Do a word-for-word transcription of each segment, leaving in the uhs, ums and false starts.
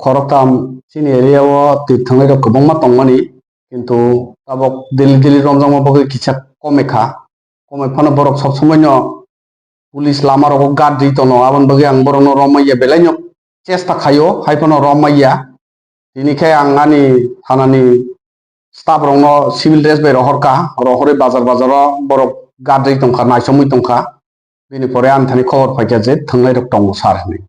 khoroktham chini area o twi thangnairok kwbangma tongmani, kintu tabok daily daily romjakma bagwi kisa komekha. Komoi phano borok sob somoino police lama rogo guard ri tono, aboni bagwi ang borokno romaiya belaino chesta khaio, hai phano romaiya. Tini khe ang ani thanani staff rokno civil dress bai rohorkha, rohorwi bazar bazaro borok guard ri tongkha, naisomwi tongkha. Bini pore ani thani khobor phaikha je thangnairok tongo sir hinwi.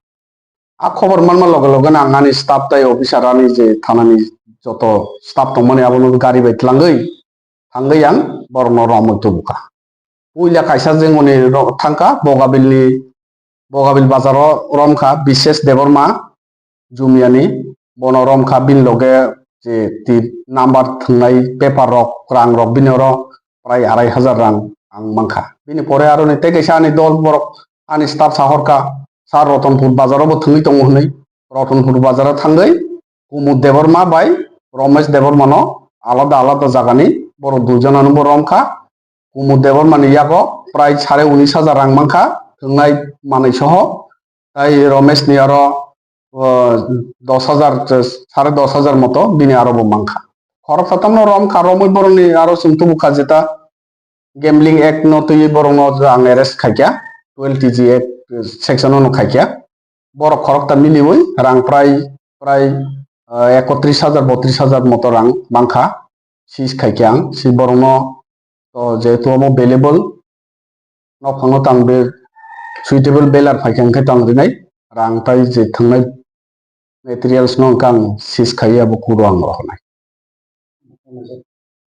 A khobor manma loge loge ang ani staff tai officer ani je thanani joto staff tongmani abono gari bai tlangwi thangwi ang borokno romwi tubukha. Puila kaisa jengoni ro-, thangkha Bogabilni, Bogabil bazaro romkha Bishesh Debbarma Jumiyani, bono romkha bini loge je ti number thwngnai paper rok, rang rok bini oro prai arai hajar rang ang mankha. Bini pore aroni tei kaisa ani dol borok ani staff sahorkha, sir Rotonpur bazaro bo thwngwi tongo hwnwi. Rotonpur bazaro thangwi Kumud Debbarma bai Romesh Debbarmano alada alada jagani borok duijonano bo romkha. Kumud Debbarmani yago prai sare unis hajar rang mankha, thwngnai manwi soho. Tai Romeshni aro, o, dos hajar, sare dos hajar moto bini aro bo mankha. Khoroksa tamno romkha, romwi borokni aro chwng tubukha jeta gambling act no twiwi borokno ang arrest khaikha, twelve T G act section no khaikha. Borok khorokta miliwi rang prai, prai, ah, ekotris hajar, botris hajar moto rang mankha, seize khaikha ang. Si borokno to jehetu omo valuable, nophangno tang be suitable belar phaikha hwnkhe tang rinai, rang tai je thwngnai materials no hwnkhe ang seize khaiwi abo kuro ang rohornai.